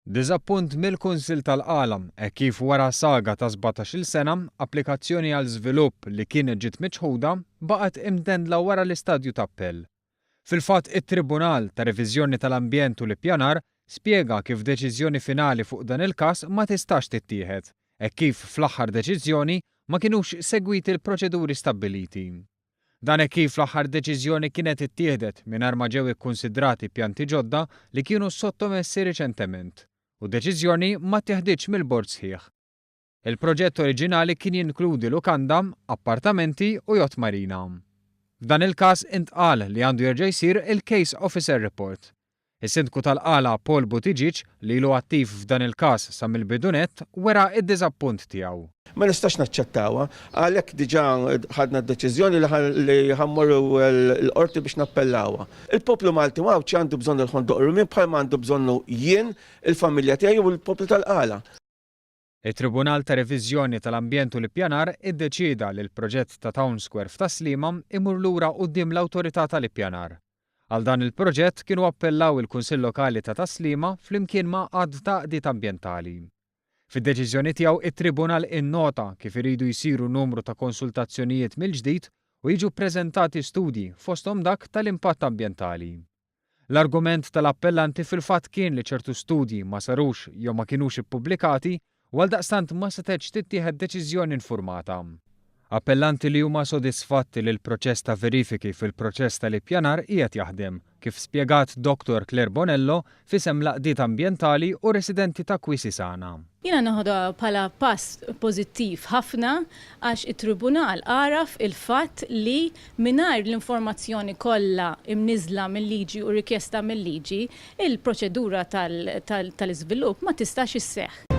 Diżappunt mill-Kunsill tal-Qala hekk kif wara saga ta' 17-il sena, applikazzjoni għal żvilupp li kienet ġiet miċħuda baqgħet imdendla wara l-istadju ta' appell. Fil-fatt it-Tribunal ta' Reviżjoni tal-Ambjent u l-Ippjanar spjega kif deċiżjoni finali fuq dan il-każ ma tistax tittieħed hekk kif fl-aħħar deċiżjoni ma kinux segwiti l-proċeduri stabbiliti. Dan hekk kif l-aħħar deċiżjoni kienet ittieħdet mingħajr ma ġew ikkunsidrati pjanti ġodda li kienu sottomessi riċentement, u d-deċiżjoni ma ttieħditx mill-bord sħiħ. Il-proġett oriġinali kien jinkludi lukanda, appartamenti u yacht marina. F'dan il-każ intqal li għandu jerġa' jsir il-Case Officer Report. Is-Sindku tal-Qala Paul Buttigieg, li ilu attiv f'dan il-każ sa mill-bidu nett, wera d-diżappunt tiegħu. Ma nistax naċċettawha. Għalhekk diġà ħadna d-deċiżjoni li ħa mmorru l-Qorti biex nappellawha. Il-poplu Malti u Għawdxi għandu bżonn il-Ħondoq Rummien bħalma għandu bżonnu jien, il-familja tiegħi u l-poplu tal-Qala. It-Tribunal ta' Reviżjoni tal-Ambjent u l-Ippjanar iddeċieda li l-proġett ta' Town Square f'Tas-Sliema imur lura quddiem l-Awtorità tal-Ippjanar. Għal dan il-proġett kienu appellaw il-Kunsill Lokali ta' Tas-Sliema flimkien ma' għadd ta' għaqdiet ambjentali. Fid-deċiżjoni tiegħu it-Tribunal innota kif iridu jsiru numru ta' konsultazzjonijiet mill-ġdid u jiġu ppreżentati studji fosthom dak tal-impatt ambjentali. L-argument tal-appellanti fil-fatt kien li ċertu studji ma sarux jew ma kinux ippubblikati u għaldaqstant ma setgħetx tittieħed deċiżjoni infurmata. Appellanti li huma sodisfatti li l-proċess ta' verifiki fil-proċess tal-ippjanar qiegħed jaħdem, kif spjegat Dottor Claire Bonello f'isem l-għaqdiet ambjentali u residenti ta' Quisisana. Jiena noħodha bħala pass pożittiv ħafna għax it-Tribunal għaraf il-fatt li mingħajr l-informazzjoni kollha mniżżla mil-liġi u rikjesta mil-liġi, il-proċedura tal-iżvilupp ma tistax isseħħ.